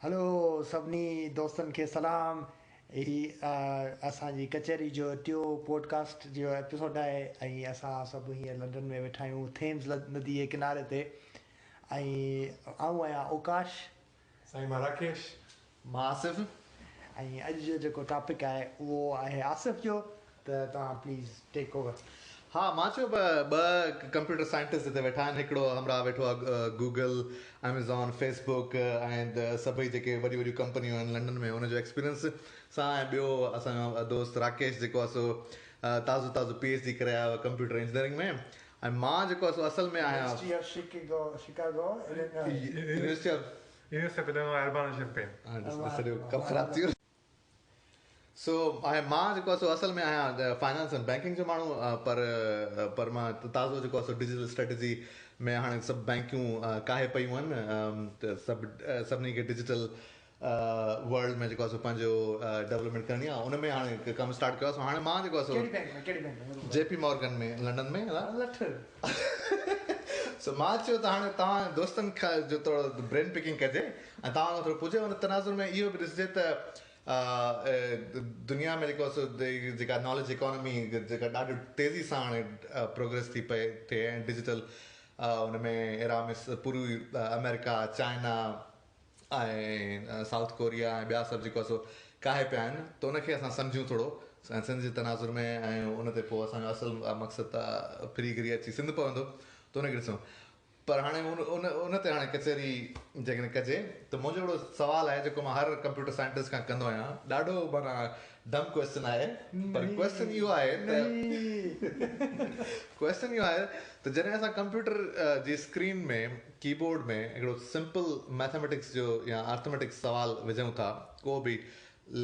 هلو سڀني دوستن کي سلام. هي اسان جي ڪچهري جو ٽيون پوڊڪاسٽ جو ايپيسوڊ آهي ۽ اسان سڀ هينئر لنڊن ۾ ويٺا آهيون ٿيمز ندي جي ڪناري تي ۽ آئون آهيان اوڪاش. سائين مان راڪيش. مان آصف. ۽ اڄ جو جيڪو ٽاپڪ آهي اهو آهي آصف جو ته توهان پليز ٽيڪ اوور. ها مان چيو ٻه ڪمپيوٽر سائنٽسٽ هتي ويٺا آهن هڪڙو همراهه ويٺو آهي گوگل ايميزون فيس بڪ ۽ سڀئي جيڪي وڏيون وڏيون ڪمپنيون آهن لنڊن ۾ ان جو ايڪسپيرينس سان ۽ ٻيو اسان جو دوست راڪيش جيڪو آهي سو تازو تازو پي ايڇ ڊي ڪري آيو آهي ڪمپيوٽر انجنيئرنگ ۾ ۽ مان جيڪو آهي سو اصل ۾ آهيان university of Chicago Chicago university of university of Illinois Urbana Champaign. هاڻي سڄو ڪم خراب ٿي ويو. سو آهي مان جيڪو آهي سو اصل ۾ آهيان فائنانس ۽ بينڪنگ جو ماڻهو پر پر مان تازو جيڪو آهي سو ڊجيٽل اسٽريٽجي ۾ هاڻي سڀ بينڪيون ڪاهي پيون آهن ته سڀ سڀني کي ڊجيٽل ورلڊ ۾ جيڪو آهي سو پنهنجو ڊولپمينٽ ڪرڻي آهي ان ۾ هاڻي ڪم اسٽارٽ ڪيو آهي سو هاڻي مان جيڪو آهي سو ڪهڙي بينڪ ۾ ڪهڙي بينڪ ۾ جي پي مارگن ۾ لنڊن ۾ لٺ سو مان چيو ته هاڻي توهان دوستن کان جو ٿورو برين پڪنگ ڪجي ۽ توهان کان ٿورو پڇجي ان تناظر ۾ اهو به ڏسجي ته دنيا ۾ جيڪو سو جيڪا ناليج اڪانومي جيڪا ڏاڍو تيزي سان هاڻي پروگريس ٿي پئي ٿئي ۽ ڊجيٽل ان ۾ ايرا ۾ پوري آمريڪا چائنا ۽ سائوٿ ڪوريا ۽ ٻيا سڀ جيڪو سو ڪاهي پيا آهن ته ان کي اسان سمجهون ٿورو ۽ سنڌ جي تناظر ۾ ۽ ان تي پوء اسان جو اصل مقصد ته ڦري گهري اچي سنڌ پوندو ته ان کي ڏسون پر هاڻي ان ان ان تي هاڻي ڪچهري جيڪڏهن ڪجي ته منهنجو هڪڙو سوال آهي جيڪو مان هر ڪمپيوٽر سائنٽسٽ کان ڪندو آهيان ڏاڍو معنيٰ ڊم ڪويسچن آهي پر ڪويسچن اهو آهي ته ڪويسچن اهو آهي ته جڏهن اسان ڪمپيوٽر جي اسڪرين ۾ ڪي بورڊ ۾ هڪڙو سمپل ميٿاميٽڪس جو يا ارٿميٽڪس سوال وجهون ٿا ڪو به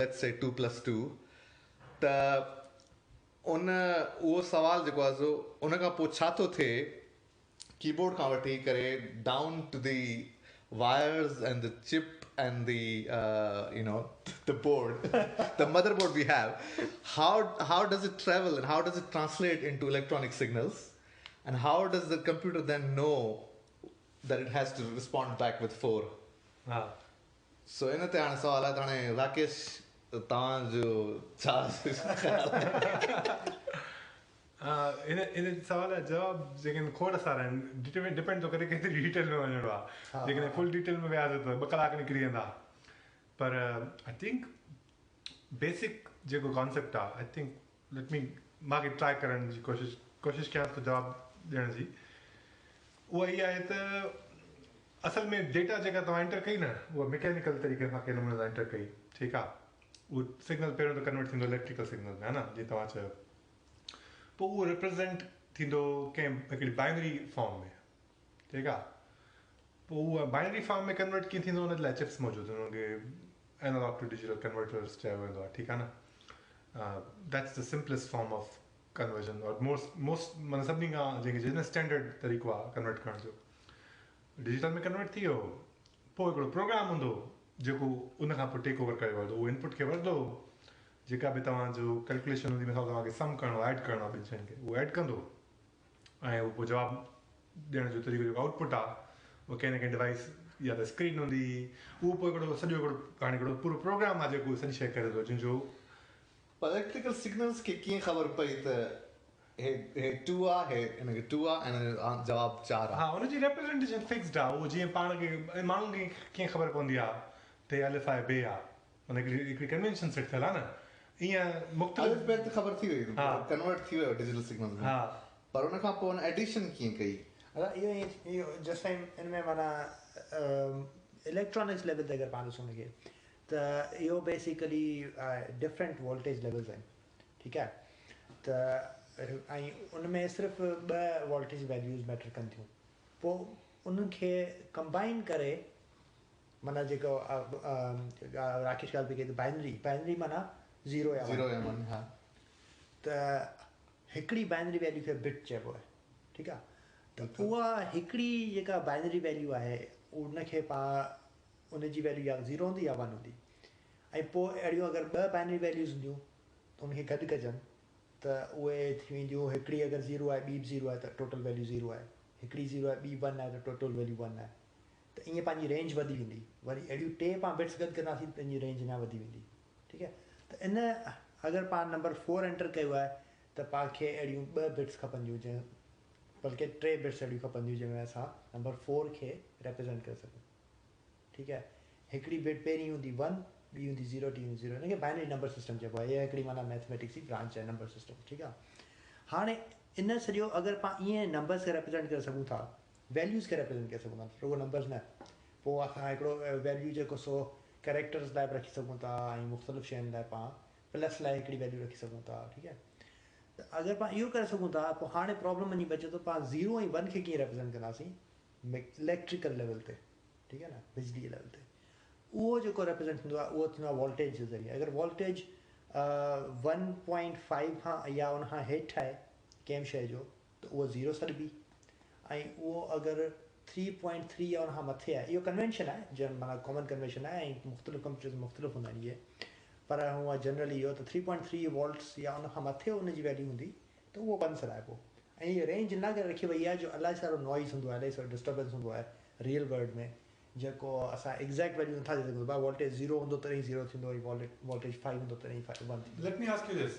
let's see two plus two ته ان اهو سوال جيڪو آهي سو ان کان پوء ڇا ٿو ٿئي ڪيبورڊ کان وٺي ڪري down to the wires and the chip and the you know the board the motherboard we have how how does it travel and how does it translate into electronic signals and how does the computer then know that it has to respond back with four ها سو ان تي هاڻي سوال آهي ته هاڻي راڪيش توهان جو ڇا خيال آهي؟ ان ان سوال جا جواب جيڪي آهن کوڙ سارا آهن ڊپينڊ ٿو ڪري ڪيتري ڊيٽيل ۾ وڃڻو آهي جيڪڏهن فل ڊيٽيل ۾ وياسي ته ٻه ڪلاڪ نڪري ويندا پر I think basic جيڪو ڪانسيپٽ آهي I think let me مان کي ٽرائي ڪرڻ جي ڪوشش ڪوشش ڪيان ٿو جواب ڏيڻ جي اها اها آهي ته اصل ۾ ڊيٽا جيڪا توهان انٽر ڪئي نه اها مڪينيڪل طريقي سان ڪنهن نموني سان انٽر ڪئي ٺيڪ آهي اهو سگنل پهريون ته ڪنورٽ ٿيندو اليڪٽريڪل سگنل ۾ ها نه جيئن توهان چيو پوء اهو ريپريزنٽ ٿيندو ڪنهن هڪڙي بائنري فارم ۾ ٺيڪ آ پوء اهو بائنري فارم ۾ ڪنورٽ ڪيئن ٿيندو ان جي لاء چپس موجود آهن انهن کي اينالاگ ٽو ڊجيٽل ڪنورٽرس چيو ويندو آهي ٺيڪ آ نه that's the simplest form of conversion اور موسٽ موسٽ معنيٰ سڀني کان جنهن کي چئجي نه اسٽينڊرڊ طريقو آ ڪنورٽ ڪرڻ جو ڊجيٽل ۾ ڪنورٽ ٿي ويو پوء هڪڙو پروگرام هوندو جيڪو ان کان پوء ٽيڪ اوور ڪري وٺندو اهو انپٽ کي وٺندو جيڪا به توهان جو ڪيلڪوليشن هوندي مثال توهان کي سم ڪرڻو آهي ايڊ ڪرڻو آهي ٻن شين کي اهو ايڊ ڪندو ۽ اهو پوء جواب ڏيڻ جو طريقو جيڪو آئوٽ پٽ آهي اهو ڪنهن نه ڪنهن ڊوائيس يا ته اسڪرين هوندي اهو پوء هڪڙو سڄو هڪڙو هاڻي هڪڙو پورو پروگرام آهي جيڪو سڄي شيء ڪري ٿو جنهن جو پر اليڪٽريڪل سگنلز کي ڪيئن خبر پئي ته هي هي ٽو آ هي ان کي ٽو آ ۽ ان جو جواب چار آ. ها ان جي ريپريزنٽيشن فڪسڊ آ اهو جيئن پاڻ کي ماڻهن کي ڪيئن خبر پوندي آ ته هي الف آهي بي آ معنيٰ هڪڙي هڪڙي ڪنوينشن سيٽ ٿيل آهي نه ايئن مختلف الف بي ته خبر ٿي وئي ڪنورٽ ٿي ويو ڊجيٽل سگنلز ۾ پر ان کان پوء ان ايڊيشن ڪيئن ڪئي؟ ادا اهو ائين اهو جيستائين ان ۾ معنيٰ اليڪٽرانڪس ليول تي اگر پاڻ ڏسون ان کي ته اهو بيسيڪلي ڊفرنٽ وولٽيج ليولز آهن ٺيڪ آهي ته ۽ ان ۾ صرف ٻه وولٽيج ويليوز ميٽر ڪن ٿيون پوء انهن کي ڪمبائن ڪري معنيٰ جيڪو راڪيش ڳالهه پئي ڪئي ته بائنري، بائنري معنيٰ زيرو يا زيرو يا ون ها. ته هڪڙي بائنري ويليو کي بٽ چئبو آهي ٺيڪ آهي ته اها هڪڙي جيڪا بائنري ويليو آهي ان کي پاڻ ان جي ويليو يا زيرو هوندي يا ون هوندي ۽ پوء اهڙيون اگر ٻه بائنري ويليوز هونديون ته ان کي گڏ ڪجن ته اهي ٿي وينديون هڪڙي اگر زيرو آهي ٻي به زيرو آهي ته ٽوٽل ويليو زيرو آهي هڪڙي زيرو آهي ٻي ون آهي ته ٽوٽل ويليو ون آهي. त ईअं पंहिंजी रेंज वधी वेंदी। वरी अहिड़ियूं टे पाण बिट्स गॾु कंदासीं त पंहिंजी रेंज अञा वधी वेंदी, ठीकु आहे। त इन अगरि पाण नंबर 4 एंटर कयो आहे त पाण खे अहिड़ियूं ॿ बिट्स खपंदियूं, जंहिं बल्कि टे बिट्स अहिड़ियूं खपंदियूं जंहिंमें असां नंबर 4 खे रिप्रेज़ेंट करे सघूं, ठीकु आहे। हिकिड़ी बिट पहिरीं हूंदी 1, ॿी हूंदी 0, टीं हूंदी 0। हिनखे बाइनरी नंबर सिस्टम चइबो आहे। इहा हिकिड़ी माना मैथमेटिक्स जी ब्रांच आहे नंबर सिस्टम, ठीकु आहे। हाणे इन सॼो अगरि पाण ईअं नंबर्स खे रिप्रेज़ेंट करे सघूं था, वैल्यूज़ खे रिप्रेज़ेंट करे सघूं था, रुॻो नंबर्स न, पोइ असां हिकिड़ो वैल्यू जेको सो कैरेक्टर्स लाइ बि रखी सघूं था ऐं मुख़्तलिफ़ शयुनि लाइ पाण प्लस लाइ हिकिड़ी वैल्यू रखी सघूं था, ठीकु आहे। त अगरि पाण इहो करे सघूं था, पोइ हाणे प्रॉब्लम वञी बचे थो पाण 0 ऐं 1 खे कीअं रिप्रेज़ेंट कंदासीं इलेक्ट्रिकल लेवल ते, ठीकु आहे न, बिजली जे लेवल ते। उहो जेको रिप्रेज़ेंट थींदो आहे उहो थींदो आहे वोल्टेज जे ज़रिए। अगरि वोल्टेज 1.5 खां या उन खां हेठि आहे कंहिं बि शइ जो त उहो 0 सॾिबी, ऐं उहो अगरि 3.3 या उन खां मथे आहे, इहो कन्वेंशन आहे, जंहिं माना कॉमन कन्वेंशन आहे ऐं मुख़्तलिफ़ कंप्यूटर्स मुख़्तलिफ़ हूंदा आहिनि इहे, पर हूअं जनरली इहो त 3.3 वोल्ट्स या उन खां मथे उनजी वैल्यू हूंदी त उहो 1 सॾाइबो। ऐं इहा रेंज इन करे रखी वई आहे जो इलाही सारो नॉइज़ हूंदो आहे, इलाही सारो डिस्टर्बेंस हूंदो आहे रियल वर्ल्ड में, जेको असां एग्ज़ैक्ट वैल्यू नथा ॾेई सघूं। भाई वोल्टेज 0 हूंदो तॾहिं 0 थींदो, ऐं वोल्टेज 5 हूंदो तॾहिं 1 थींदो। Let me ask you this,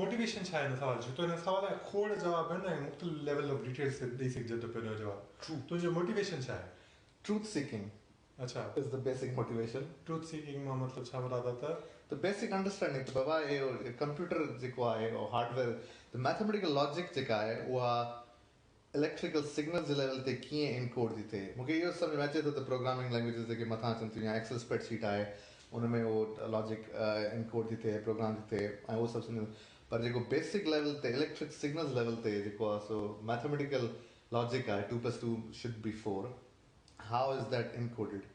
motivation छा आहे हिन सवाल जो? त हिन सवाल जा खोड़ जवाब आहिनि ऐं मुख़्तलिफ़ लेवल ऑफ डिटेल्स ते ॾेई सघिजे थो पियो हिन जो जवाबु। तुंहिंजो मोटिवेशन छा आहे? ट्रूथ सीकिंग अच्छा is the basic motivation. Truth seeking मां मतिलबु छा मुराद आहे? त बेसिक अंडरस्टैंडिंग त बाबा इहो कंप्यूटर जेको आहे हार्डवेयर, त मैथमेटिकल लॉजिक जेका आहे उहा इलेक्ट्रिकल सिग्नल जे लेवल ते कीअं इनकोड थी थिए। मूंखे इहो सम्झ में अचे थो त प्रोग्रामिंग लैंग्वेजेस जेके मथां अचनि थियूं या एक्सेल स्प्रेडशीट आहे उन में उहो लॉजिक इनकोड थी थिए, प्रोग्राम थी थिए ऐं उहो सभु सम्झ, पर जेको बेसिक लेवल ते इलेक्ट्रिक सिग्नल्स लेवल ते जेको आहे सो मैथमेटिकल लॉजिक आहे 2 + 2 should be 4, how is that encoded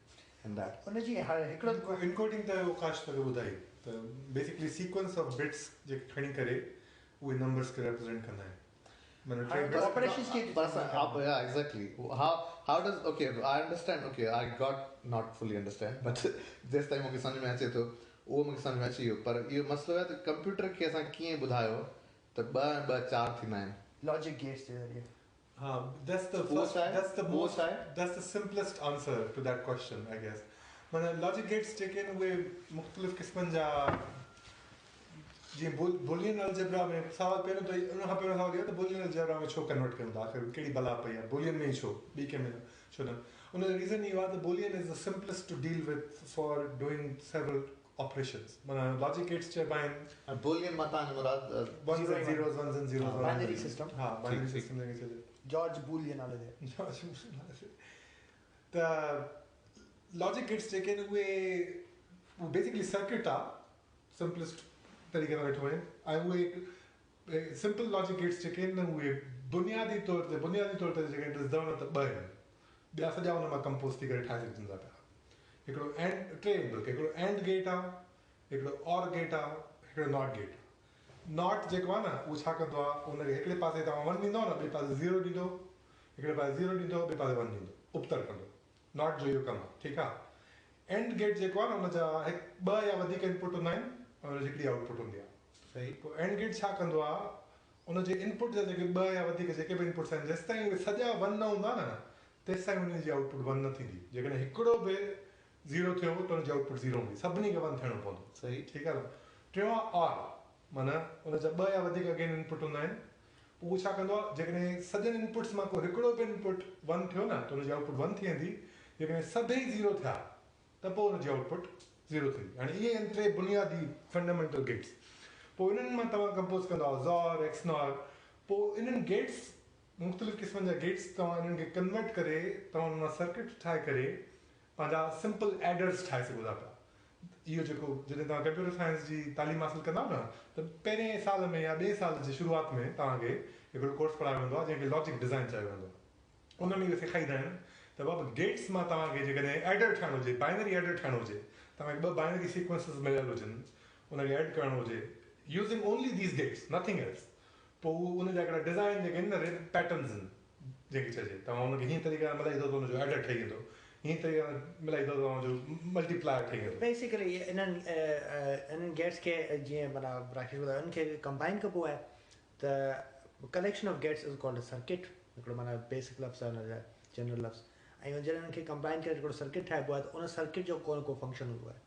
in that? उनजी हाणे हिकिड़ो इनकोडिंग त आकाश तोखे ॿुधाई त बेसिकली सीक्वेंस ऑफ बिट्स जेके खणी करे उहे नंबर्स खे रिप्रेज़ेंट कंदा आहिनि। Operations के yeah, exactly. How does, okay, I understand, okay, I got not fully understand, but this time मूंखे सम्झ में अचे थो, उहो मूंखे सम्झ में अची वियो। पर इहो मसइलो आहे त कंप्यूटर खे असां कीअं ॿुधायो त 2 ऐं 2 4 थींदा आहिनि लॉजिक गेट्स जे ज़रिए। हा, that's the first, that's the most, that's the simplest answer to that question, I guess. माना लॉजिक गेट्स जेके आहिनि उहे मुख़्तलिफ़ क़िस्मनि जा, जीअं बुलियन अलजेब्रा में सवाल पहिरियों त उन खां पहिरियों सवाल इहो त बुलियन अलजेब्रा में छो कन्वर्ट कयूं था, आख़िर कहिड़ी बला पई आहे बुलियन में ई छो, ॿी कंहिं में छो न? उनजो रीज़न इहो आहे त Boolean is the simplest to deal with for doing several operations. माना लॉजिक गेट्स चइबा आहिनि। बुलियन मां तव्हांजो मुराद ones and zeros, ones and zeros, binary system. हा, बाइनरी सिस्टम जंहिंखे चइजे, जॉर्ज बुलियन नाले ते, जॉर्ज बुलियन नाले ते। त लॉजिक गेट्स जेके आहिनि उहे बेसिकली सर्किट आहे, सिंपलेस्ट तरीक़े सां ॾिठो वञे, ऐं उहे सिंपल लॉजिक गेट्स जेके आहिनि न उहे बुनियादी तौर ते जेके ॾिसंदव न त ॿ आहिनि, ॿिया सॼा हुन मां कंपोज़ थी करे ठाहे सघिजनि था पिया। हिकिड़ो एंड, टे आहिनि बल्कि, हिकिड़ो एंड गेट आहे, हिकिड़ो ऑर गेट आहे, हिकिड़ो not gate आहे। Not जेको आहे न उहो छा कंदो आहे, हुनखे हिकिड़े पासे तव्हां 1 ॾींदव न, ॿिए पासे 0 ॾींदो, हिकिड़े पासे 0 ॾींदो, ॿिए पासे 1 ॾींदो, उबतड़ कंदो। Not जो इहो कमु आहे, ठीकु आहे। एंड गेट जेको आहे न हुनजा हिकु ॿ या वधीक इनपुट हूंदा आहिनि ऐं हुनजी हिकिड़ी आउटपुट हूंदी आहे। सही। पोइ एंड गेट छा कंदो आहे, हुनजे इनपुट जा जेके ॿ या वधीक जेके बि इनपुट्स आहिनि, जेसि ताईं उहे सॼा 1 न हूंदा न तेसि ताईं हुनजी आउटपुट 1 न थींदी। जेकॾहिं हिकिड़ो बि 0 थियो त हुनजी आउटपुट 0 हूंदी, सभिनी खे 1 थियणो पवंदो। सही, ठीकु आहे न। टियों आहे ऑर, माना हुनजा ॿ या वधीक अगेन इनपुट हूंदा आहिनि, पोइ उहो छा कंदो आहे, जेकॾहिं सॼनि इनपुट्स मां को हिकिड़ो बि इनपुट 1 थियो न त हुनजी आउटपुट 1 थी वेंदी, जेकॾहिं सभई 0 थिया त पोइ हुनजी आउटपुट 0 थींदी। हाणे इहे आहिनि टे बुनियादी फंडामेंटल गेट्स। पोइ इन्हनि मां तव्हां कंपोज़ कंदा आहियो ज़ॉर, एक्सनॉर। पोइ इन्हनि गेट्स, मुख़्तलिफ़ क़िस्मनि जा गेट्स तव्हां इन्हनि खे कन्वर्ट करे तव्हां हुन मां सर्किट ठाहे करे पंहिंजा सिंपल एडर्स ठाहे सघो था पिया। इहो जेको जॾहिं तव्हां कंप्यूटर साइंस जी तालीम हासिल कंदा न त पहिरें साल में या ॿिए साल जी शुरूआत में तव्हांखे हिकिड़ो कोर्स पढ़ायो वेंदो आहे जंहिंखे लॉजिक डिज़ाइन चयो वेंदो आहे। उन में इहो सेखारींदा आहिनि त बाबा गेट्स मां तव्हांखे जेकॾहिं एडर ठाहिणो हुजे, बाइनरी एडर ठाहिणो हुजे, तव्हांखे ॿ बाइनरी सीक्वेंसिस मिलियल हुजनि, उनखे एड करिणो हुजे using only these gates, nothing else, पोइ उन जा हिकिड़ा डिज़ाइन जेके आहिनि न पैटर्न्स आहिनि जंहिंखे चइजे, तव्हां हुनखे हीअं तरीक़े सां मिलाईंदो त हुनजो एडर ठही वेंदो, हीअं तरीक़े सां मिलाईंदो त तव्हांजो मल्टीप्लायर ठही वेंदो। बेसिकली इन्हनि गेट्स खे जीअं माना राकेश ॿुधायो, उन्हनि खे कंबाइन कबो आहे त collection of gates is called a circuit, हिकिड़ो माना बेसिक लफ़्ज़ आहे हुन जा, जनरल लफ़्ज़। ऐं जॾहिं उन्हनि खे कंबाइन करे हिकिड़ो सर्किट ठाहिबो आहे त उन सर्किट जो को न को फ़ंक्शन हूंदो आहे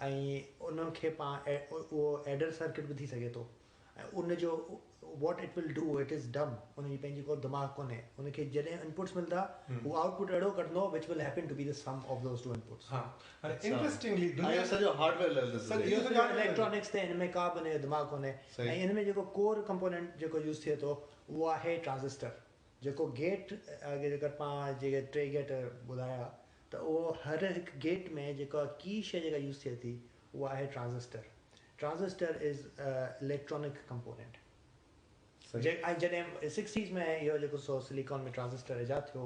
ऐं उनखे पाण उहो एडर सर्किट बि थी सघे थो ऐं उनजो what it will do it is dumb. उनजी पंहिंजी को दिमाग़ कोन्हे। उनखे जॾहिं इनपुट्स मिलंदा उहो आउटपुट अहिड़ो कढंदो which will happen to be the sum of those two inputs. हा, हाणे इंटरेस्टिंगली दुनिया सॼो हार्डवेयर लेवल ते इहो सॼो इलेक्ट्रॉनिक्स ते हिन में का बि हुनजो दिमाग़ कोन्हे। ऐं हिन में जेको कोर कंपोनेंट जेको यूज़ थिए थो उहो आहे ट्रांज़िस्टर। जेको गेट अगरि पाण जेके टे गेट ॿुधाया त उहो हर हिकु गेट में जेका की शइ जेका यूज़ थिए थी उहा आहे transistor. Transistor is electronic component. ऐं जॾहिं सिक्सटीज़ में इहो जेको सो सिलिकॉन में ट्रांज़िस्टर ईजाद थियो,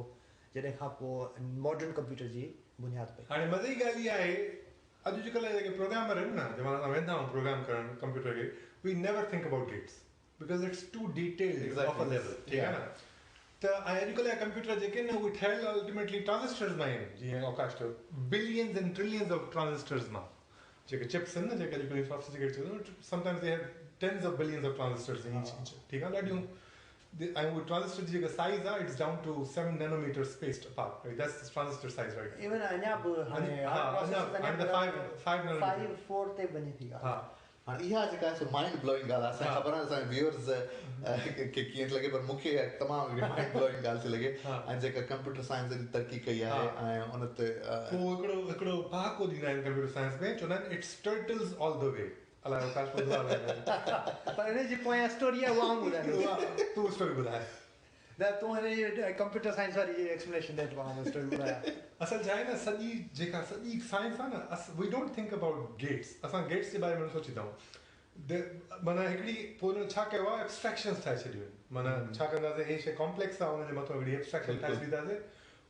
जॾहिं खां पोइ मॉडर्न कंप्यूटर जी बुनियाद पई। हाणे मज़े जी ॻाल्हि इहा आहे, अॼुकल्ह जेके प्रोग्रामर आहिनि न, जंहिं असां वेंदा आहियूं प्रोग्राम करणु कंप्यूटर खे, we never think about gates because it's too detailed of a level. ठीकु आहे न? त ऐं अॼुकल्ह जा कंप्यूटर जेके आहिनि न, उहे ठहियल अल्टीमेटली ट्रांज़िस्टर्स मां आहिनि। जीअं अवकाश चयो, billions and trillions of transistors मां जेके चिप्स आहिनि न, जेके अॼुकल्ह sophisticated, sometimes they have tens of billions of transistors in each. ठीकु आहे, ॾाढियूं। ऐं उहे ट्रांज़िस्टर जी जेका साइज़ आहे, it's down to 7 nanometer spaced apart. That's the transistor size, right? Even अञा बि हाणे हा, अञा हाणे त 5 5 नैनोमीटर 5 4 ते वञे थी हा। हाणे इहा जेका आहे सो माइंड ब्लोइंग ॻाल्हि आहे। असांखे ख़बर आहे असांजे व्यूअर्स खे कीअं थी लॻे, पर मूंखे तमामु हिकिड़ी माइंड ब्लोइंग ॻाल्हि थी लॻे। ऐं जेका कंप्यूटर साइंस जी तरक़ी कई आहे ऐं उन ते पोइ हिकिड़ो हिकिड़ो पहाको ॾींदा आहिनि कंप्यूटर साइंस में, चवंदा आहिनि it's turtles all the way. अलाए अवकाश ॿुधो आहे, पर हिन जी पोयां स्टोरी आहे उहा आउं ॿुधाईंदुसि। तूं स्टोरी ॿुधाए। न, तूं हिन जी कंप्यूटर साइंस वारी एक्सप्लेनेशन ॾे त मां स्टोरी ॿुधायां। असल छा आहे न, सॼी जेका सॼी साइंस आहे न, we don't think about gates. असां गेट्स जे बारे में न सोचींदा आहियूं। माना हिकिड़ी पोइ हुन छा कयो आहे, एब्स्ट्रैक्शन्स ठाहे छॾियूं आहिनि। माना छा कंदासीं, हे शइ कॉम्प्लेक्स आहे, हुनजे मथां हिकिड़ी एब्स्ट्रैक्शन ठाहे छॾींदासीं,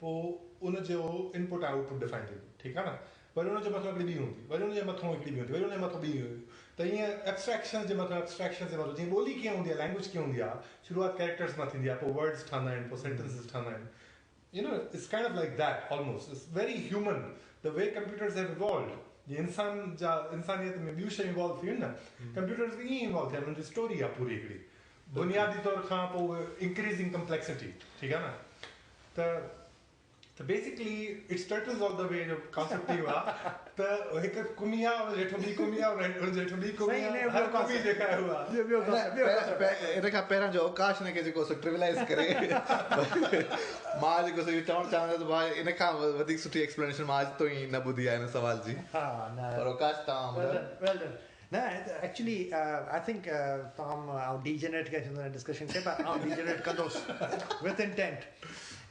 पोइ उनजो इनपुट ऐं आउटपुट डिफाइन थींदो। ठीकु आहे न? वरी हुनजे मथां हिकिड़ी ॿी हूंदी, वरी हुनजे मथां हिकिड़ी ॿी हूंदी, वरी हुनजे मथां ॿी हूंदी। त ईअं एब्स्ट्रैक्शन जे मथां एब्स्ट्रैक्शन जे मथां, जीअं ॿोली कीअं हूंदी आहे, लैंग्वेज कीअं हूंदी आहे, शुरूआत कैरेक्टर्स मां थींदी आहे, पोइ वर्ड्स ठहंदा आहिनि, पोइ सेंटेंसिस ठहंदा आहिनि। You know, it's kind of like that almost. It's very human. The way computers have evolved. जीअं इंसान जा इंसानियत में ॿियूं शयूं इवॉल्व थियूं आहिनि न, कंप्यूटर्स बि ईअं इवॉल्व थिया आहिनि। हुनजी स्टोरी आहे पूरी हिकिड़ी, बुनियादी तौर खां पोइ इंक्रीज़िंग कम्प्लेक्सिटी। ठीकु आहे न? त त basically it's turtles all the way जो कॉन्सेप्ट इहो आहे त हिकु कुमी आहे, हुन जे हेठो ॿी कुमी आहे, हुन जे हेठो ॿी कुमी आहे, हर कुमी जेका आहे उहा। इन खां पहिरियां जो अवकाश हिनखे जेको सो ट्रिवियलाइज़ करे, मां जेको सो इहो चवणु चाहियां थो त भाई इन खां वधीक सुठी एक्सप्लेनेशन मां अॼु ताईं न ॿुधी आहे हिन सवाल जी। हा, न, पर अवकाश तव्हां ॿुधायो। Well done. न, एक्चुअली I think तव्हां आउं डीजनरेट करे छॾींदो डिस्कशन खे, पर आउं डीजनरेट कंदुसि विथ इंटेंट।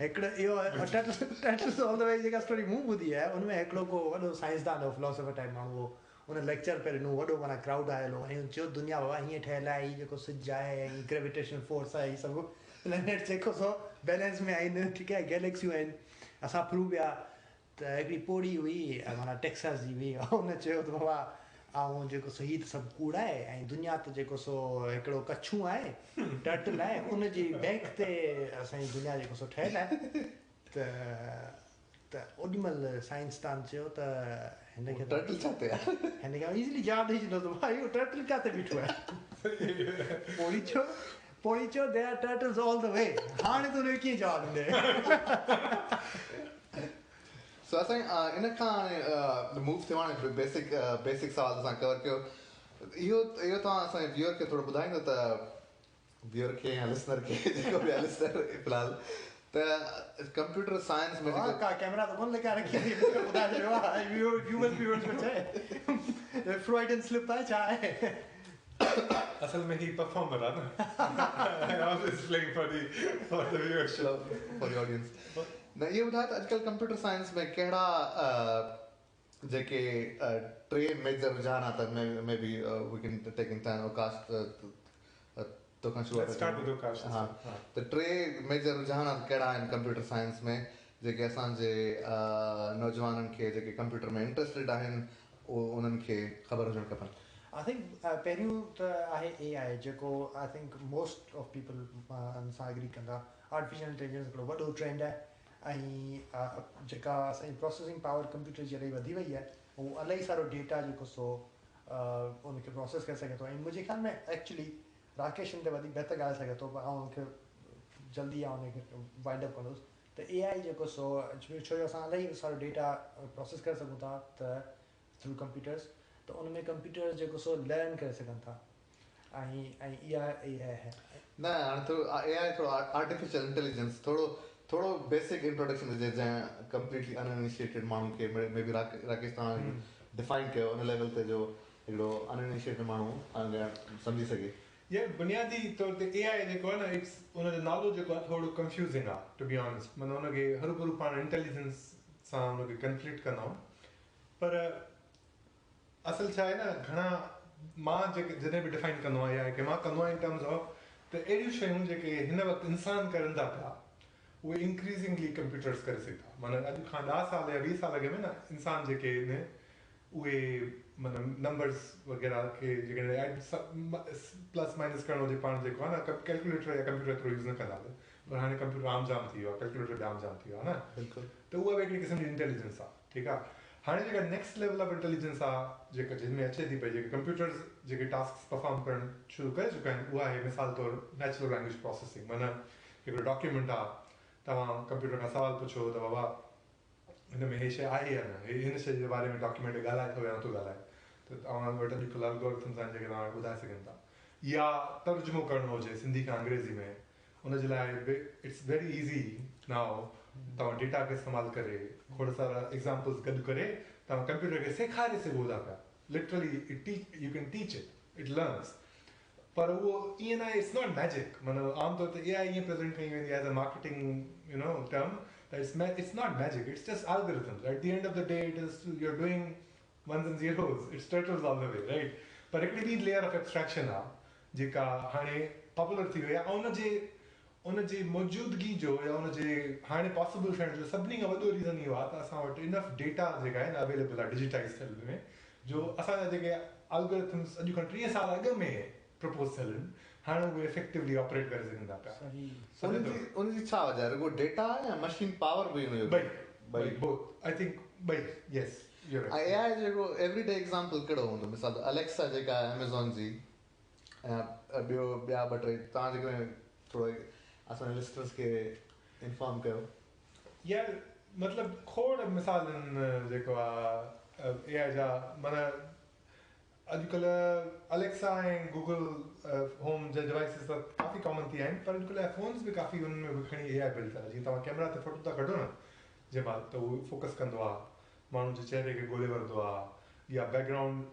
हिकिड़ो इहो टर्टल्स ऑल the way जेका स्टोरी मूं ॿुधी आहे, उन में हिकिड़ो को वॾो साइंसदान हो, फिलोसोफर टाइप माण्हू हो, उन लेक्चर पे ॾिनो, वॾो माना क्राउड आयल हो ऐं हुन चयो दुनिया बाबा हीअं ठहियल आहे, हीउ जेको सिज आहे ऐं ग्रेविटेशनल फोर्स आहे, हीउ सभु प्लैनेट जेको सो बैलेंस में आहिनि। ठीकु आहे, गैलेक्सियूं आहिनि, असां फिरूं पिया। त हिकिड़ी पोड़ी हुई माना टेक्सास जी हुई, हुन चयो त बाबा ऐं जेको सो हीअ त सभु कूड़ आहे ऐं दुनिया त जेको सो हिकिड़ो कछू आहे, टर्टल आहे, उनजी बैक ते असांजी दुनिया जेको सो ठहियल आहे। त त ओॾी महिल साइंसदान चयो त हिनखे टर्टल छा ते आहे? हिनखे ईज़िली जवाबु ॾेई छॾींदो त भाई इहो टर्टल किथे बीठो आहे? पोड़ी चयो there are turtles all the way. हाणे तूं हुनखे कीअं जवाबु ॾींदे? सो असां इन खां हाणे मूव थियो, हाणे बेसिक बेसिक सवाल असां कवर कयो। इहो इहो तव्हां असांजे व्यूअर खे थोरो ॿुधाईंदो त व्यूअर खे या लिसनर खे, जेको बि आहे लिसनर फ़िलहालु, त कंप्यूटर साइंस में का कैमरा त कोन लॻाए रखी आहे, ॿुधाए छॾियो आहे। व्यूअर्स व्यूअर्स में छा आहे, फ्रॉइडन स्लिप आहे छा आहे? असल में ही परफॉर्मर आहे न, I always playing for the viewership, for the audience. न, इहो ॿुधायो त अॼुकल्ह कंप्यूटर साइंस में कहिड़ा जेके टे मेजर रुझान आहिनि, त maybe we can take in time. Avkash, तोखां शुरूआत। हा, त टे मेजर रुझान कहिड़ा आहिनि कंप्यूटर साइंस में जेके असांजे नौजवाननि खे जेके कंप्यूटर में इंट्रस्टेड आहिनि उहो उन्हनि खे ख़बर हुजणु खपनि? I think पहिरियों त आहे ए आई, जेको I think most of people सां एग्री कंदा। आर्टिफिशियल इंटेलिजेंस हिकिड़ो वॾो ट्रेंड आहे ऐं जेका असांजी प्रोसेसिंग पावर कंप्यूटर जी इलाही वधी वई आहे, उहो इलाही सारो डेटा जेको सो उनखे प्रोसेस करे सघे थो। ऐं मुंहिंजे ख़्याल में एक्चुअली राकेश हिन ते वधीक बहितर ॻाल्हाए सघे थो, पर आउं हुनखे जल्दी आउं हुनखे वाइंड अप कंदुसि। त एआई जेको सो छो जो असां इलाही सारो डेटा प्रोसेस करे सघूं था त थ्रू कंप्यूटर्स, त उन में कंप्यूटर्स जेको सो लर्न करे सघनि था। ऐं ऐं इहा इहा आहे। न हाणे थोरो एआई, थोरो आर्टिफिशियल इंटेलिजेंस, थोरो थोरो बेसिक इंट्रोडक्शन ॾिजे जंहिं कंप्लीटली अनइनिशिएटेड माण्हू खे। मे बी राकेश, तव्हां डिफाइन कयो उन लेवल ते जो हिकिड़ो अनइनिशिएटेड माण्हू सम्झी सघे। यार, बुनियादी तौर ते एआई जेको आहे न, it's उनजो नालो जेको आहे थोरो कंफ्यूजिंग आहे, टू बी ऑनेस्ट। माना हुनखे हरूभरू पाण इंटेलिजेंस सां हुनखे कन्फ्लिक्ट कंदा आहियूं, पर असल छा आहे न, घणा मां जेके जॾहिं बि डिफाइन कंदो आहियाँ एआई खे, मां कंदो आहियाँ इन टर्म्स ऑफ त अहिड़ियूं शयूं जेके हिन वक़्तु इंसान करनि था पिया, उहे इंक्रीज़िंगली कंप्यूटर्स करे सघे था। माना अॼु खां 10 साल या 20 साल अॻु में न इंसान जेके आहिनि, उहे माना नंबर्स वग़ैरह खे जेकॾहिं प्लस माइनस करणो हुजे, पाण जेको आहे न कैलकुलेटर या कंप्यूटर थ्रू यूज़ न कंदा हुआसीं, पर हाणे कंप्यूटर आम जाम थी वियो आहे, कैलकुलेटर बि आम जाम थी वियो आहे न। बिल्कुलु। त उहा बि हिकिड़ी क़िस्म जी इंटेलिजेंस आहे, ठीकु आहे। हाणे जेका नेक्स्ट लेवल ऑफ इंटेलिजेंस आहे, जेका जंहिं में अचे थी पई, जेके कंप्यूटर्स जेके टास्क परफॉर्म करणु शुरू करे चुका आहिनि, उहा आहे मिसाल तौरु नेचुरल लैंग्वेज प्रोसेसिंग। माना हिकिड़ो डॉक्यूमेंट आहे, तव्हां कंप्यूटर खां सवाल पुछो त बाबा, हिन में हे शइ आहे या न, हे हिन शइ जे बारे में डॉक्यूमेंट ॻाल्हाए थो या नथो ॻाल्हाए, त तव्हां वटि अॼुकल्ह अल्गोरिथम्स आहिनि जेके तव्हां ॿुधाए सघनि था। या तर्जुमो करणो हुजे सिंधी खां अंग्रेज़ी में, उन जे लाइ बि it's very easy now. तव्हां डेटा खे इस्तेमालु करे, खोड़ सारा एग्ज़ाम्पल्स गॾु करे, तव्हां कंप्यूटर खे सेखारे सघो था पिया। Literally it teach you can teach it, it learns। पर उहो ईअं न आहे, it's not magic. माना आम तौर ते ए आई ईअं प्रेज़ेंट कई वेंदी आहे as a marketing term त it's not magic, it's just algorithms. At the end of the day, it is you are doing ones and zeros, it's turtles all the way, right? पर हिकिड़ी ॿी layer of abstraction आहे जेका हाणे popular थी वई आहे, ऐं उनजे मौजूदगी जो या उनजे हाणे पॉसिबल थियण जो सभिनी खां वॾो रीज़न इहो आहे त असां वटि इनफ डेटा जेका आहे न अवेलेबल आहे डिजिटाइज़ थियल में, जो असांजा जेके अल्गोरिथम्स अॼु खां 30 साल अॻु में प्रपोज़ थियल आहिनि, हाणे उहे इफेक्टिवली ऑपरेट करे सघनि था पिया। सही। उनजी छा वजह आहे? रुगो डेटा या मशीन पावर बि हुन जो? ॿई। ॿई। बोथ, I think ॿई, yes. ऐं एआई जेको एवरीडे एग्ज़ाम्पल कहिड़ो हूंदो? मिसाल अलेक्सा जेका आहे अमेज़ॉन जी, ऐं ॿियो ॿिया ॿ टे, तव्हां जेको थोरो असांजे लिसनर्स खे इन्फॉर्म कयो। यार, मतिलबु खोड़ मिसाल आहिनि जेको आहे एआई जा। माना अॼुकल्ह अलेक्सा ऐं गूगल होम जा डिवाइसिस त काफ़ी कॉमन थी विया आहिनि, पर अॼुकल्ह फोन्स बि काफ़ी उन्हनि में बि खणी एआई बिल्ट आहे। जीअं तव्हां कैमरा ते फोटो था कढो न जंहिं महिल, त उहो फोकस कंदो आहे, माण्हू जे चहिरे खे ॻोल्हे वठंदो आहे, या बैकग्राउंड,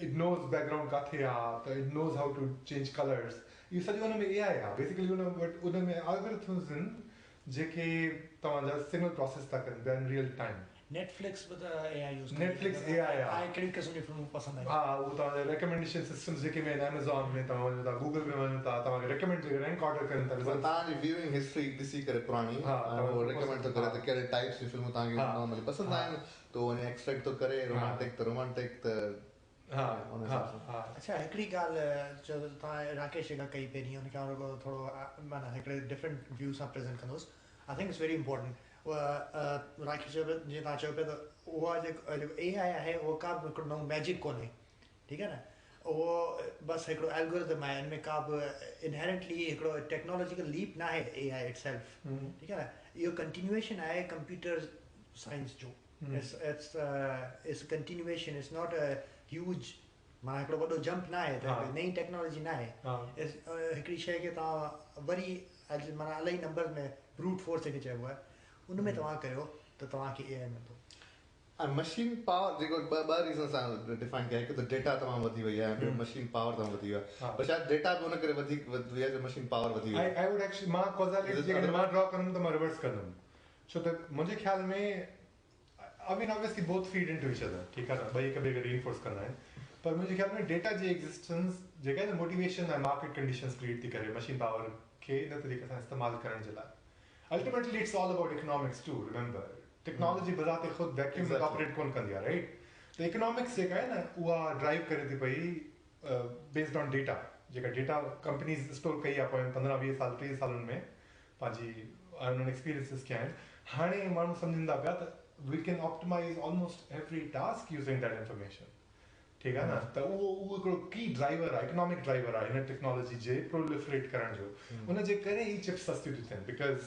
it knows background किथे आहे, त it knows how to change colours। इहो सॼो हुन में एआई आहे। बेसिकली हुन वटि उन में अल्गोरिथम्स आहिनि जेके तव्हांजा सिग्नल प्रोसेस था कनि पिया इन रियल टाइम। नेटफ्लिक्स बि त एआई यूज़। Netflix AI आहे। आहे, कहिड़ी क़िस्म जी फिल्मूं पसंदि आहिनि। हा, उहो तव्हांजा रिकमेंडेशन सिस्टम्स जेके बि आहिनि, अमेज़ॉन में तव्हां वञो था, गूगल में वञो था, तव्हांखे रिकमेंड जेके रैंक ऑर्डर कनि था। पर तव्हांजी व्यूइंग हिस्ट्री ॾिसी करे पुराणी, ऐं उहो रिकमेंड थो करे त कहिड़े टाइप्स जी फिल्मूं तव्हांखे नॉर्मली पसंदि आहिनि, त उहो वञी एक्सट्रैक्ट थो करे, रोमांटिक त रोमांटिक, त उन हिसाब सां। अच्छा, हिकिड़ी ॻाल्हि चयो तव्हां राकेश जेका कई पहिरीं, हुनखे आउं रुगो थोरो माना हिकिड़े डिफरेंट व्यू सां प्रेज़ेंट कंदुसि। I think it's very important। Rakesh चयो पियो, जीअं तव्हां चयो पिया त उहा जेको जेको ए आई आहे, उहो का बि हिकिड़ो नओं मैजिक कोन्हे, ठीकु आहे न। उहो बसि हिकिड़ो एल्गोरिदम आहे। हिन में का बि इनहेरेंटली हिकिड़ो टेक्नोलॉजिकल लीप न आहे ए I it self, ठीकु आहे न। इहो कंटिन्यूएशन आहे कंप्यूटर साइंस जो। It's continuation, it's not a huge, माना हिकिड़ो वॾो जंप न आहे, त नई टेक्नोलॉजी न आहे। हिकिड़ी शइ खे तव्हां वरी अॼु माना इलाही नंबर में ब्रूट फोर्स जेके चइबो आहे, उन में तव्हां कयो त तव्हांखे ए आई मिलंदो। ऐं मशीन पावर जेको ॿ ॿ रीज़न सां डिफाइन कया, हिकु त डेटा तमामु वधी वई आहे, ॿियो मशीन पावर तमामु वधी वई आहे। पर शायदि डेटा बि उन करे वधीक वधी वई आहे जो मशीन पावर वधी वई आई आहे। I would actually, मां कॉज़ैलिटी जेकॾहिं मां ड्रॉ कंदुमि त मां रिवर्स कंदुमि, छो त मुंहिंजे ख़्याल में, I mean, obviously both feed into each other, ठीकु आहे न, ॿई हिक ॿिए खे रीइन्फोर्स कंदा आहिनि, पर मुंहिंजे ख़्याल में डेटा जी एग्ज़िस्टेंस जेका आहे न, मोटिवेशन ऐं मार्केट कंडीशंस क्रिएट थी करे मशीन पावर खे इन तरीक़े सां इस्तेमालु करण जे लाइ। Ultimately it's all about economics too, remember। Technology बज़ाते ख़ुदि वैक्यूम में ऑपरेट कोन कंदी आहे, राइट? त इकोनॉमिक्स जेका आहे न, उहा ड्राइव करे थी पई बेस्ड ऑन डेटा, जेका डेटा कंपनीज़ स्टोर कई आहे पोयां 15 20 साल, 30 सालनि में पंहिंजी उन्हनि एक्सपीरियंसिस कया आहिनि। हाणे माण्हू सम्झनि था पिया त we can optimize almost every task using that information, ठीकु आहे न। त उहो उहो हिकिड़ो की ड्राइवर आहे, इकोनॉमिक ड्राइवर आहे हिन टेक्नोलॉजी जे प्रोलिफरेट करण जो। उन जे करे ई चिप्स सस्तियूं थी थियनि, because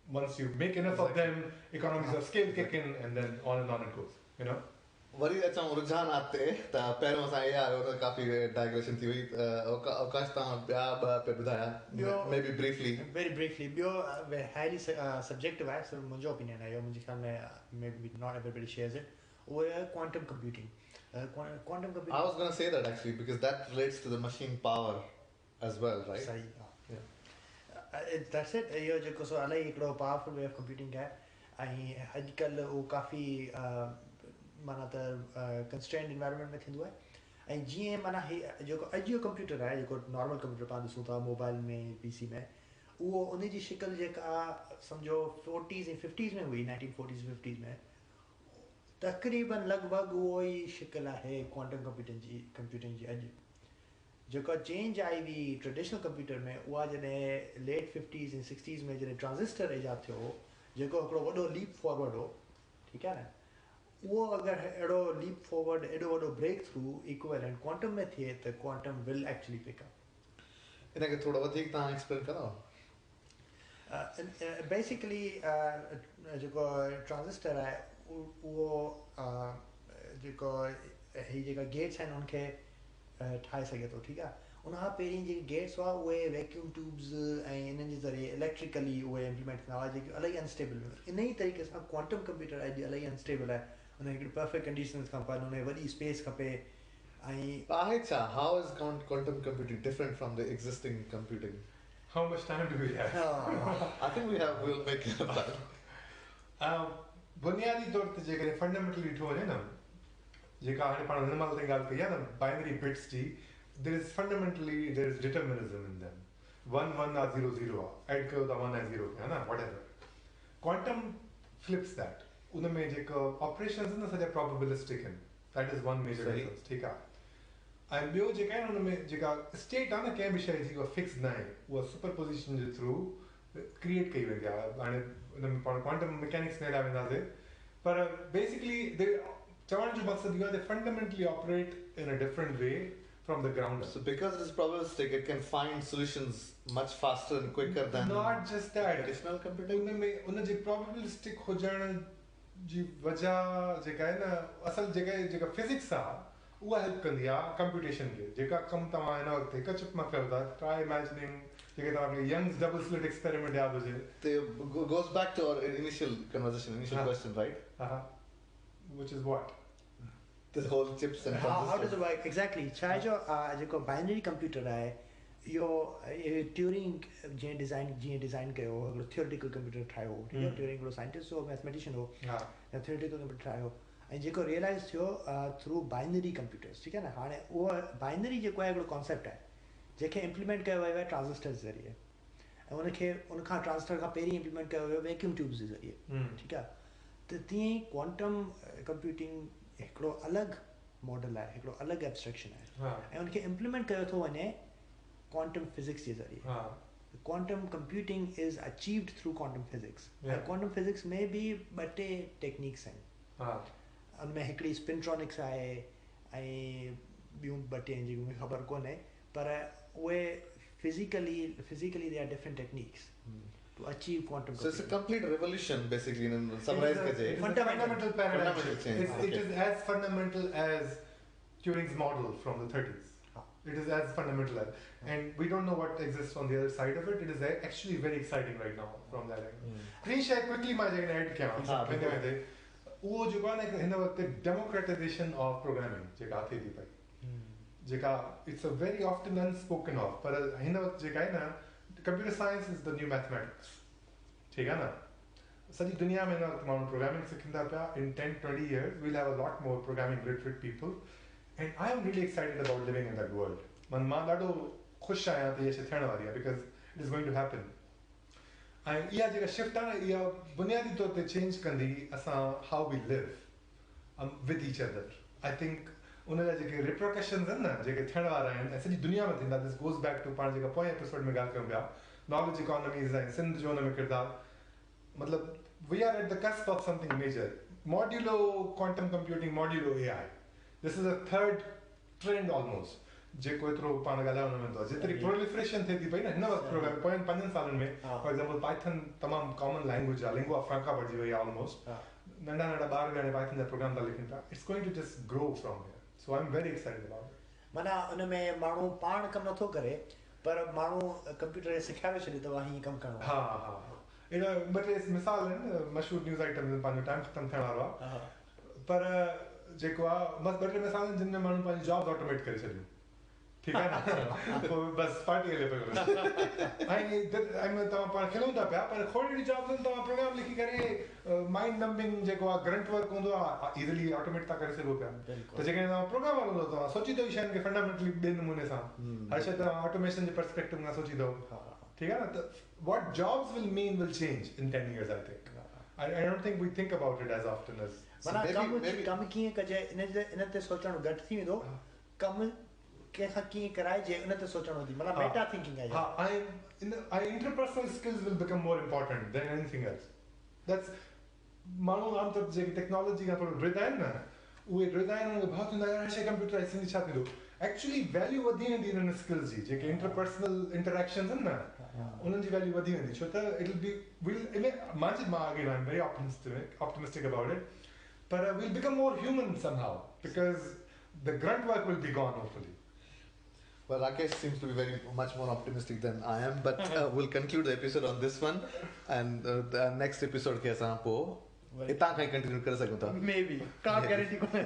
Once you make enough of them, economies of scale kick in and then on and on it goes, you know. वरी अचूं रुझानात ते त पहिरियों असां ए आई हुन काफ़ी डाइग्रेशन थी वई। अवकाश तव्हां ॿिया ॿ पे ॿुधाया, may be briefly. Very briefly. ॿियो हाईली सब्जेक्टिव आहे, सिर्फ़ मुंहिंजो ओपिनियन आहे इहो, मुंहिंजे ख़्याल में may be not everybody shares it. उहो आहे quantum computing. Quantum I computing was going to say that actually because that relates to the machine power as well, right? सही। That's it. इहो जेको सो इलाही हिकिड़ो पावरफुल वे ऑफ़ कंप्यूटिंग आहे ऐं अॼुकल्ह उहो काफ़ी माना त कंस्ट्रेंट इन्वायरमेंट में थींदो आहे। ऐं जीअं माना ही जेको अॼु जो कंप्यूटर आहे, जेको नॉर्मल कंप्यूटर पाण ॾिसूं था मोबाइल में, पीसी में, उहो उन जी शिकल जेका सम्झो 40s ऐं 50s में हुई, 1940s 50s में, तक़रीबन लॻभॻि उहो ई शिकल आहे क्वांटम कंप्यूटिंग जी। अॼु जेका चेंज आई हुई ट्रेडिशनल कंप्यूटर में, उहा जॾहिं लेट 50s ऐं 60s में जॾहिं ट्रांज़िस्टर ईजाद थियो हो, जेको हिकिड़ो वॾो लीप फॉरवर्ड हो, ठीकु आहे न, उहो अगरि अहिड़ो लीप फॉरवर्ड, एॾो वॾो ब्रेक थ्रू इक्विवेलेंट क्वांटम में थिए त quantum will actually pick up. इन खे थोरो वधीक तव्हां एक्सप्लेन कंदव? बेसिकली जेको ट्रांज़िस्टर आहे उहो जेको ही जेका गेट्स आहिनि उनखे ठाहे सघे थो, ठीकु आहे। उन खां पहिरीं जेके गेट्स हुआ उहे वैक्यूम ट्यूब्स ऐं इन्हनि जे ज़रिए इलेक्ट्रिकली उहे इम्प्लीमेंट थींदा हुआ, जेके इलाही अनस्टेबल हुयूं। इन ई तरीक़े सां क्वांटम कंप्यूटर अॼु इलाही अनस्टेबल आहे, हुनखे हिकिड़ी परफेक्ट कंडीशन्स खपनि, हुनखे वॾी स्पेस खपे। ऐं आहे छा, how is quantum computing different from the existing computing? How much time do we have? I think we have, we'll make it up. बुनियादी तौर ते जेकॾहिं फंडामेंटली ॾिठो वञे न, जेका हाणे पाण हिन महिल ताईं ॻाल्हि कई आहे न बाइनरी बिट्स जी, there is fundamentally there is determinism in them. 1 1 आहे, 0 0 आहे, ऐड कयो था 1 ऐं 0 खे, हा न, what ever. Quantum flips that. उन में जेको ऑपरेशंस आहिनि न सॼा प्रोबेबिलिस्टिक आहिनि, that is one major difference, ठीकु आहे। ऐं ॿियो जेका आहे न हुन में जेका स्टेट आहे न कंहिं बि शइ जी, उहा फिक्स न आहे, उहा सुपरपोज़िशन जे थ्रू क्रिएट कई वेंदी आहे। हाणे हुन में पाण क्वांटम मैकेनिक्स में हलिया वेंदासीं, पर बेसिकली चवण जो मक़सदु इहो आहे त fundamentally operate in a different way from the ground up. So because it is probabilistic, it can find solutions much faster and quicker than not just that traditional computing. उन में उन जे probabilistic हुजण जी वजह जेका आहे न, असल जेका जेका फिजिक्स आहे उहा हेल्प कंदी आहे कंप्यूटेशन खे। जेका कमु तव्हां हिन वक़्तु हिकु चिप मां कयो था, ट्राई इमेजिनिंग जेके तव्हांखे यंग्स डबल स्लिट एक्सपेरिमेंट यादि हुजे, त goes back to our initial conversation, initial question, right? हा, which is what? This whole chips and transistors. How does it work exactly? छा जो जेको बाइनरी कंप्यूटर आहे इहो ट्यूरिंग जंहिं डिज़ाइन कयो हो, हिकिड़ो थियोरेटिकल कंप्यूटर ठाहियो हो, ठीकु आहे। ट्यूरिंग हिकिड़ो साइंटिस्ट हो, मैथमेटिशियन हो, थियोरेटिकल कंप्यूटर ठाहियो ऐं जेको रियलाइज़ थियो थ्रू बाइनरी कंप्यूटर्स, ठीकु आहे न। हाणे उहो बाइनरी जेको आहे हिकिड़ो कॉन्सेप्ट आहे जंहिंखे इम्प्लीमेंट कयो वियो आहे ट्रांज़िस्टर्स ज़रिए, ऐं उनखे उनखां ट्रांज़िस्टर खां पहिरीं इम्प्लीमेंट कयो वियो वैक्यूम ट्यूब्स जे ज़रिए, ठीकु आहे। त तीअं ई क्वांटम कंप्यूटिंग हिकिड़ो अलॻि मॉडल आहे, हिकिड़ो अलॻि एब्स्ट्रैक्शन आहे ऐं उनखे इम्प्लीमेंट कयो थो वञे क्वांटम फिज़िक्स जे ज़रिए। Quantum computing is achieved through quantum physics. ऐं क्वांटम फिज़िक्स में बि ॿ टे टेक्निक्स आहिनि, उन में हिकिड़ी स्पिनट्रॉनिक्स आहे ऐं ॿियूं ॿ टे आहिनि जेकी मूंखे ख़बर कोन्हे, पर उहे physically they are different techniques to achieve quantum. So it's a complete revolution basically in summarize kaje. Fundamental paradigm change. It is as fundamental as Turing's model from the 30s. It is as fundamental as, and we don't know what exists on the other side of it. It is actually very exciting right now from that angle. T शइ quickly मां जेकॾहिं add कयां वेंदे वेंदे, उहो जेको आहे न हिन वक़्तु डेमोक्रेटाइजेशन ऑफ प्रोग्रामिंग जेका थिए थी पई, जेका it's a very often unspoken of, पर हिन वक़्तु जेका आहे न computer science is the new mathematics, ठीकु आहे न। सॼी दुनिया में हिन वक़्तु माण्हू प्रोग्रामिंग सिखंदा पिया। In 10-20 years we'll have a lot more programming literate people and I am really excited about living in that world. मां ॾाढो ख़ुशि आहियां त इहा शइ थियण वारी आहे because it is going to happen. ऐं इहा जेका शिफ्ट आहे न इहा बुनियादी तौर ते चेंज कंदी असां how we live with each other. I think उन जा जेके रिप्रकशन्स आहिनि न जेके थियण वारा आहिनि ऐं सॼी दुनिया में थींदा, this goes back to पाण जेका पोएं एपिसोड में ॻाल्हि कयूं पिया नॉलेज इकॉनमीज़ ऐं सिंध जो हुन में किरदारु, मतिलबु we are at the cusp of something major. Modulo quantum computing, modulo AI, this is a third trend almost. जेको एतिरो पाण ॻाल्हायो न वेंदो आहे। जेतिरी प्रोलिफरेशन थिए थी पई न हिन वक़्तु प्रोग्राम पोयनि 5 सालनि में, फॉर एग्ज़ाम्पल पाइथन तमामु कॉमन लैंग्वेज आहे, लिंगुआ फ्रांका बणिजी वई आहे ऑलमोस्ट। नंढा नंढा ॿार बि हाणे पाइथन जा प्रोग्राम था लिखनि पिया। It's going to just grow from here, so I am very excited about it. माना उन में माण्हू पाण कमु नथो करे पर माण्हू कंप्यूटर खे सेखारे छॾे त हीअं कमु करिणो। हा हा, अहिड़ा ॿ टे मिसाल आहिनि, मशहूरु न्यूज़ आइटम, पंहिंजो टाइम ख़तमु थियण वारो आहे, पर जेको आहे बसि ॿ टे मिसाल आहिनि जिन में माण्हू पंहिंजी जॉब्स ऑटोमेट करे छॾियूं, ठीकु आहे न, पोइ बसि पार्टी हले पई। ऐं तव्हां पाण खिलूं था पिया, पर खोड़ अहिड़ी जॉब्स आहिनि, तव्हां प्रोग्राम लिखी करे माइंड नंबिंग जेको आहे ग्रंट वर्क हूंदो आहे, ईज़िली ऑटोमेट था करे सघो पिया। त जेकॾहिं तव्हां प्रोग्राम हूंदो तव्हां सोचींदो ई शयुनि खे फंडामेंटली ॿिए नमूने सां, हर शइ तव्हां ऑटोमेशन जे पर्सपेक्टिव खां सोचींदो, ठीकु आहे न। त what jobs will mean will change in 10 years, I think. I don't think we think about it as often as माना कमु कीअं कजे इन ते सोचणु घटि थी वेंदो, कमु कंहिंखां कीअं कराइजे उन ते सोचणु वधी, माना मेटा थिंकिंग आहे। हा, ऐं interpersonal skills will become more important than anything else. That's माण्हू आम तौर ते जेके टेक्नोलॉजी खां थोरो ॾिरंदा आहिनि न, उहे ॾिरंदा आहिनि, उन्हनि खे भउ थींदो आहे यार हर शइ कंप्यूटराइज़ थींदी छा थींदो। एक्चुअली वैल्यू वधी वेंदी इन्हनि स्किल्स जी, जेके इंटरपर्सनल इंटरैक्शंस आहिनि न, उन्हनि जी वैल्यू वधी वेंदी, छो त it will be will in मां मां again I am very optimistic about it, पर will become more human somehow because the grunt work will be gone hopefully. Well, Rakesh seems to be very much more optimistic than I am, but we'll conclude the episode on this one, and the next episode खे असां पोइ हितां खां ई continue करे सघूं था। Maybe, का guarantee कोन्हे।